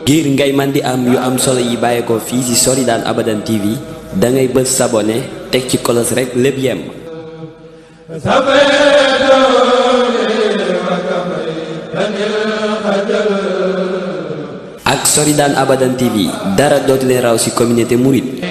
ngir ngay man di am yu am solo yi bàyyeekoo fii ci Soridane Abadan TV da ngay bës s'abonner teg ci kolos rek lépp yem. ak Soridane Abadan TV dara dootu leen raw ci communauté mouride.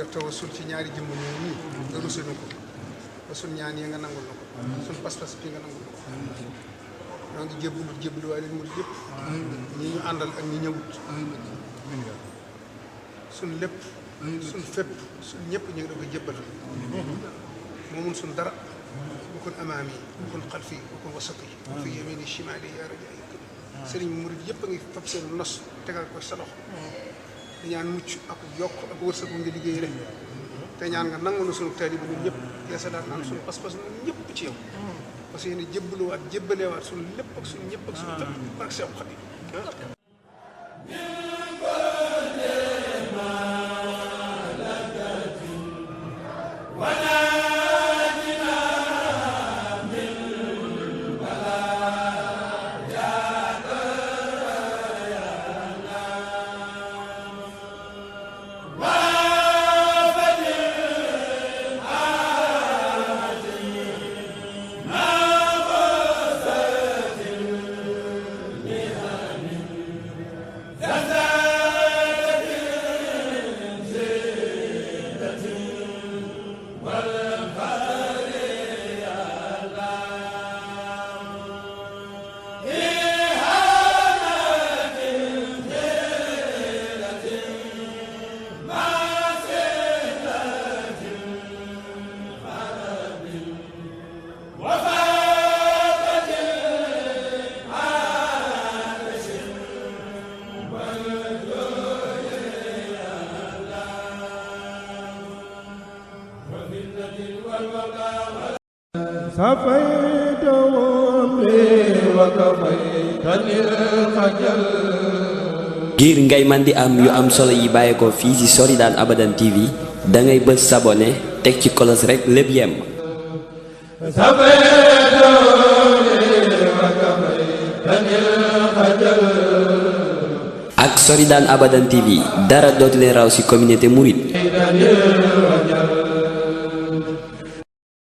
def tawassul ci ñaari jëmm ñoo nii nga rusé nu ko ba sun ñaan yi nga nangul na ko sun pas-pas bi nga nangul na ko ñoo ngi jébbalu waaye leen murid yëpp ñi ñu àndal ak ñi ñëwut sun lépp sun fépp sun ñëpp ñu ngi da ko jébbal moomun sun dara bukun amaami bukun xalfi bukun wasati fi yamini shimali ya raja sëriñ murid yëpp a ngi fab seen nos tegal ko sa loxo di ñaan mucc ak yokk ak wërsëg bu nga liggéey rek te ñaan nga nangu na sunu taalibe ñun ñëpp yeesalaat naan sunu pas-pas ñun ñëpp ci yow parce que yéen jébbaluwaat jébbalewaat sunu lépp ak sunu ñëpp ak sunu lépp barke Seex Xaadim ngir ngay man di am yu am solo yi bàyyeekoo fii ci Soridane Abadan TV da ngay bës s'abonner teg ci kolos rek lépp yem. ak Soridane Abadan TV dara dootu leen raw ci communauté mouride.